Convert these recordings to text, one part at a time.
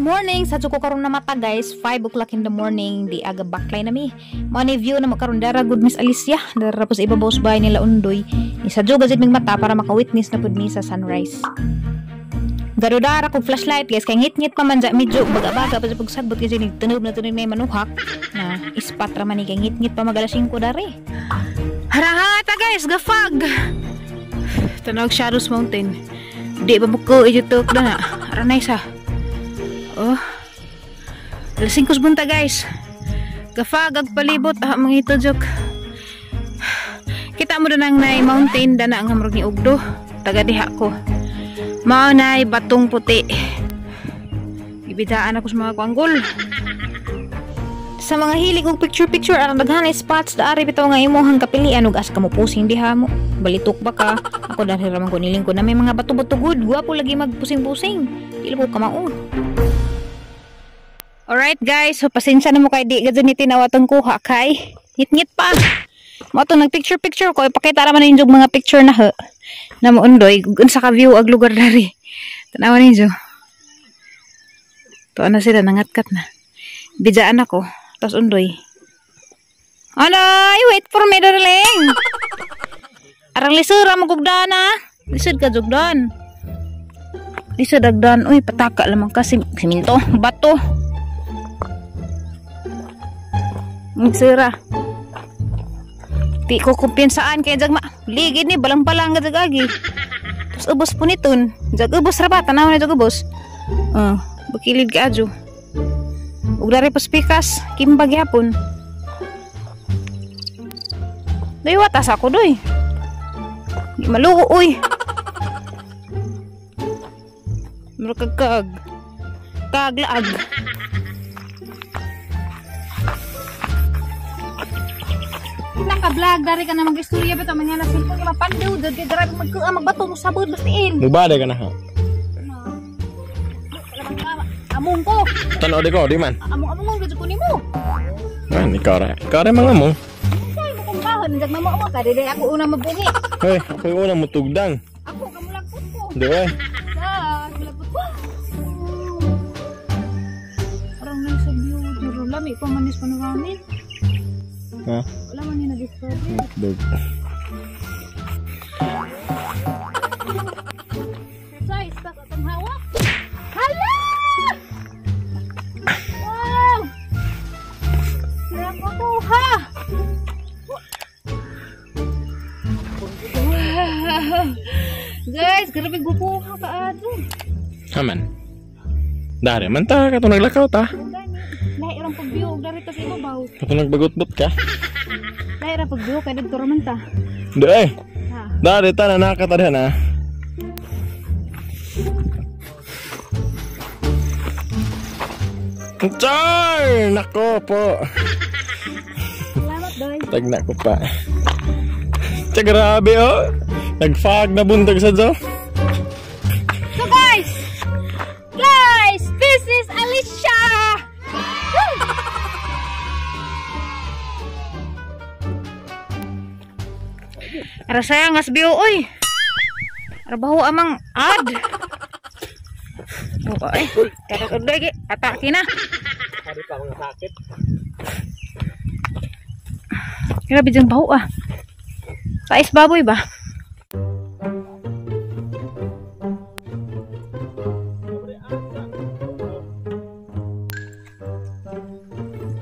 Morning! Sa ko karon na mata guys, 5 o'clock in the morning, di aga baklay na mi. Mao ni view na mo karon dara good Miss Alicia, dara po sa ibabaw sa bahay nila Undoy. Ni sa juga jud ming mata para maka-witness na pud mi sa sunrise. Garudara kog flashlight guys, kay ngit-ngit pa man ja medyo baga-baga pa sa pagsagbot kasi nagtunob na tunob may manuhak na ispat ra man ni kay ngit-ngit pa mag alas 5 dari. Harahata guys, gafag. Tanawag Shadows Mountain. Di ba buko ijutok na. Aranay sa. Oh. Alas 5 bunta guys. Gafag ag palibot ah mga ito jok. Kita mo danang nay mountain dana ang hamrog ni Ugdo. Taga diha ko. Mao nay batong puti. Ibidaan ako sa mga kwanggol. Sa mga hilig og picture-picture arang daghan ay spots daari bitaw nga imong kapilian ug asa ka mo pusing diha mo. Balitok ba ka? Ako dahil raman ko niling ko na may mga bato-bato gud. Gwapo lagi magpusing-pusing. Dili ko kamao. Alright guys, so pasensya na mo kay di gud ni tinaw atong kuha kay ngit-ngit pa. Mo atong nag-picture-picture ko, ipakita ra man ninyo mga picture na ha. Na mo undoy, unsa ka view ag lugar dari. Tanawan ninyo. Tuan na sila nangatkat na. Bidjaan ako. Tapos undoy. Anay, wait for me darling. Arang lisura mo gugdan ah. Lisod ka jugdan. Lisod agdan. Uy, pataka lamang ka siminto, bato. Lisura. Di ko kumpinsaan kay jag ma. Ligid ni balang-balang ka jag agi. Tapos ubos po niton. Jag ubos ra ba? Tanaw na jag ubos. Oh, bakilid ka adyo. Ug dari pos pikas, kimba gyapon. Doy watas ako doy. Di maluo oy. Mura kag kaglaag. Naka-vlog dari ka na mag-istorya ba ito mga nasa cellphone nga mapandaw dad kay grabe magkuha magbato mo sabod bastiin. Mubade ka na ha. Among ko. Tanaw di ko di man. Among-among gud ko nimo. Man ikaw ra. Ikaw ra mga mo. Say mo kung bahon jag mamo ka dili ako una mabungi. Hoy, ako yung una mutugdang. Ako kamulagpot ko. Di oy. Sa kamulagpot ko. Arang nice sa view duro lami pa man is panorama. Ha? Wala man yung na-discover. Dog. Size, tas atong hawak. Hala! Wow! Nakakuha! Wow! Guys, grabe gupuha ka ato. Haman. Dari man ta, katong naglakaw ta. Lahi ra pag-view dari ta sa ibabaw. Katong nagbagot-bot ka. Lahi ra pag-view kay didto ra man ta. Di ay. Dari ta na nakata diha na. Char! Nako po. Salamat doy. Tagna ko pa. Tsa grabe oh. Nag-fog na buntag sa jo. So guys, guys, this is Alicia. Ara sayang as view oy. Ara baho amang ad. Oh, ay. Kada uday atake na. Hari pa akong sakit. Grabe jang baho ah. Sais baboy ba?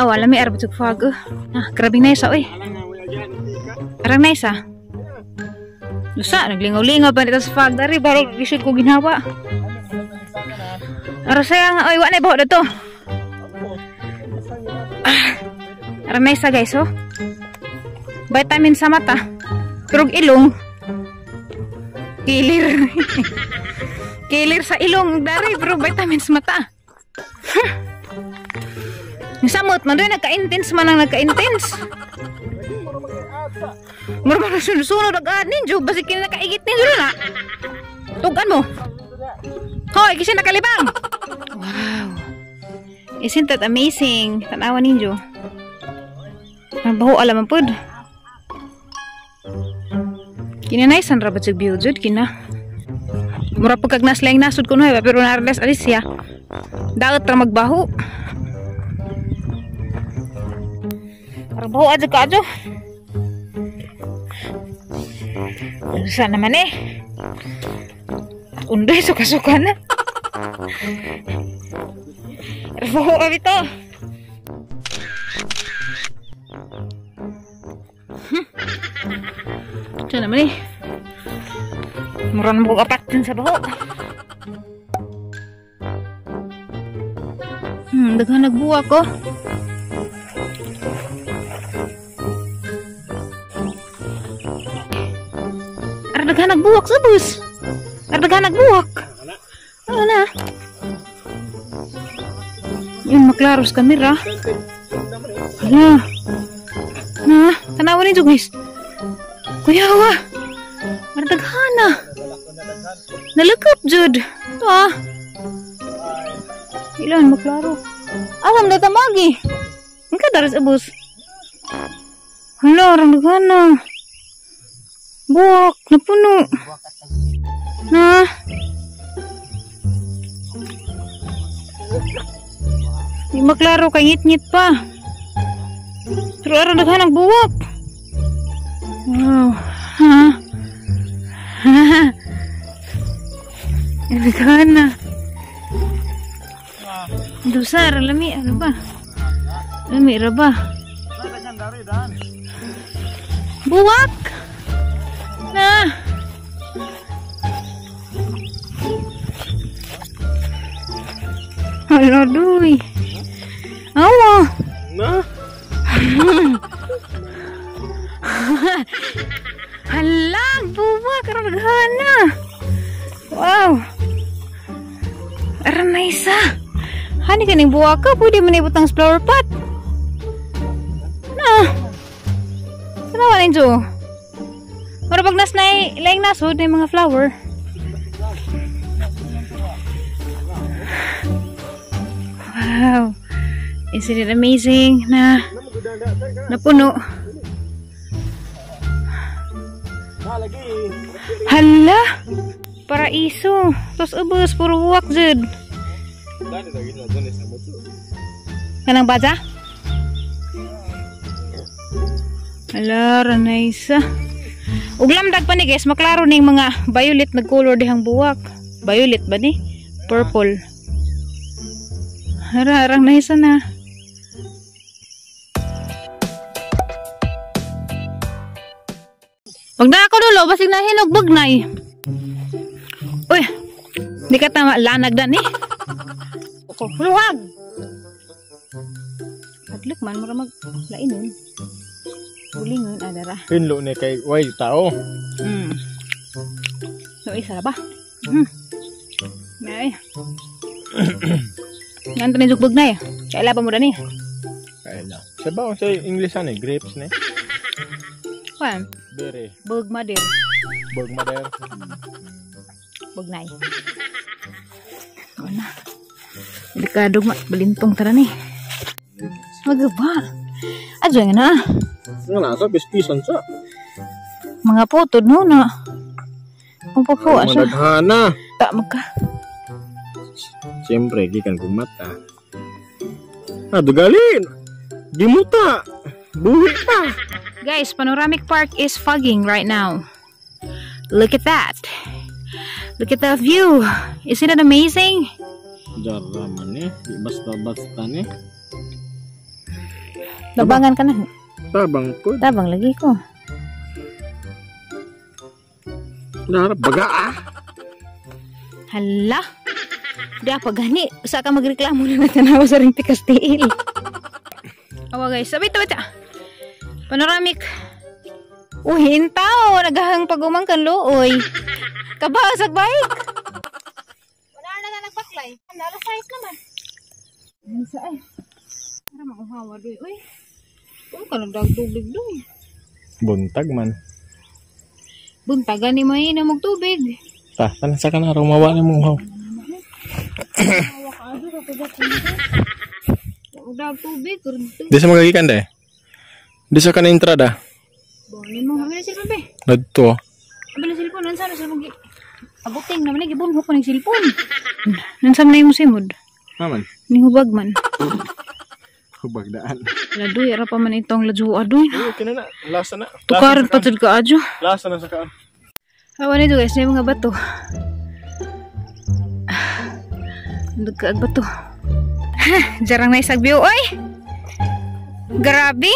Ah, wala may arab jug fog. Ah, grabe nice oy. Arang nice ah. Lusa, naglingaw-lingaw pa dito sa fog dari barog lisod ko ginhawa. Ara saya nga oy wa na baho dito. Ah, ara nice guys oh. Vitamin sa mata. Pero ilong kilir. Kilir sa ilong dari pero vitamin sa mata. Huh. Samot man doy nagka-intense man ang nagka-intense. Mura man sunod-sunod agad ninyo basi kini nakaigit ninyo na. Tugan mo. Hoy, kasi nakalibang. Wow. Isn't that amazing? Tanawa ninyo. Ang baho alam pud. Kina nice ang rabat sa view jud kina. Mura pag kag naslaing nasud kuno pero narles Alicia. Daot ra magbaho. Trabaho adyo ka adyo. Unsa naman eh. Undoy suka-suka na. Trabaho abito. Unsa naman eh. Mura na mo apat din sa baho. Daghan nagbuwak ko. Daghan nagbuwak sa bus. Daghan nagbuwak. Ano na? Yun, maklaro sa kamera. Hala. Na, tanawa ninyo guys. Kuya, wa. Daghan na. Nalakap, jud. Ito ah. Ilan, maklaro. Alam na tamagi. Ang kadaras sa bus. Hala, daghan na. Buwak, napuno. Na. Di maklaro kay ngit-ngit pa. Pero aron daghan ang buwak. Wow. Ha. Ha. Daghan na. Dusar, lami ano ba? Lami ra ba? Buwak. Na. Hala, duy. Awa. Na. Hala, buwak daghan na. Wow. Aran na isa. Hani kaning buwak ka, pwede man ibutang flower pot. Na. Tanawa ninyo. Mura pag nas na laing nasod na mga flower. Wow. Isn't it amazing na napuno? Hala! Paraiso. Tos ubos, puro buwak jud. Kanang baja? Hala, ranaysa. Uglam dag pa ni guys, maklaro ning mga violet na color dihang buwak. Violet ba ni? Purple. Hara, arang naisa na. Pag na ako dulo, basig na hinog bugnay. Uy, di ka tama, lanag dan eh. Luhag! Adlok man, mura mag lainon. Ulingon, adara. Pinlo ni kay way tao. So, isa ba? May. Nganto ni jugbog na eh. Kaila pa mo dani? Kaila. Sa ba sa English ani grapes ni? Kwan? Berry. Bugmader. Bugmader. Bugnay. Wala. Delikado ma balintong tara ni. Magaba. Adyo nga na. Nga na sa pispisan sa. Mga putod no na. Kung papuwa siya. Madaghana. Ta magka. Siyempre, gikan kong mata. Ah, dugalin! Gimuta! Buhi pa! Guys, Panoramic Park is fogging right now. Look at that. Look at that view. Isn't it amazing? Jaraman eh. Basta-basta ni. Labangan ka na. Tabang po. Tabang lagi ko. Narap baga ah. Hala. Di apa gani. Usa ka magreklamo na natanaw sa ring tikas tiil. Awa guys, sabi ito ito. Panoramic. Uy, hintaw. Nagahang pagumang kan luoy. Kabasag bike. Wala na na nagpaklay. Alas 6 naman. Ano sa ay? Para mauhawa doy. Uy. Kung ka nagdagtubig doy. Buntag man. Buntagan ni may na magtubig. Ta, tansa ka na rumawa ni mong haw. Di sa magagikan de. Di sa ka na entrada. Bonin mo, kami na silpon be. Nagto. Abi na silpon, nansa na silpon. Abuting naman ni gibunho ko ng silpon. Nansa na yung simod. Naman. Nihubag man. Hubag daan. Ladoy, ara pa man itong ladyo adoy. Uy, okay na na. Lasa na. Tukaran pa jud ka adyo. Lasa na sa kaan. Awa nito, guys, may mga bato. Nagkaag bato. Jarang na isag view, oy! Grabe!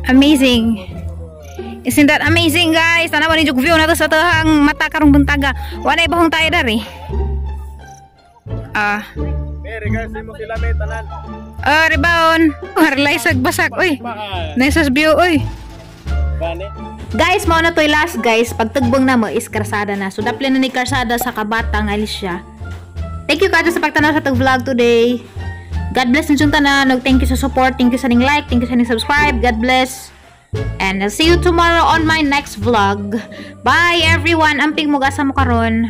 Amazing! Isn't that amazing, guys? Tanawa ni view na to sa tahang mata karong buntaga. Wala ibahong tayo dari. Ah. Mary, guys, mo sila may tanan. Ah, ribaon. Harlay sag basak, oy. Nice view, oy. Gani. Guys, mao na to'y last, guys. Pagtugbong na mo is karsada na. So, daplin na ni karsada sa Kabatang Alicia. Thank you kaayo sa pagtanaw sa atong vlog today. God bless ninyong tanan. Ug thank you sa support. Thank you sa ning like. Thank you sa ning subscribe. God bless. And I'll see you tomorrow on my next vlog. Bye, everyone. Amping mo gasa mo karon.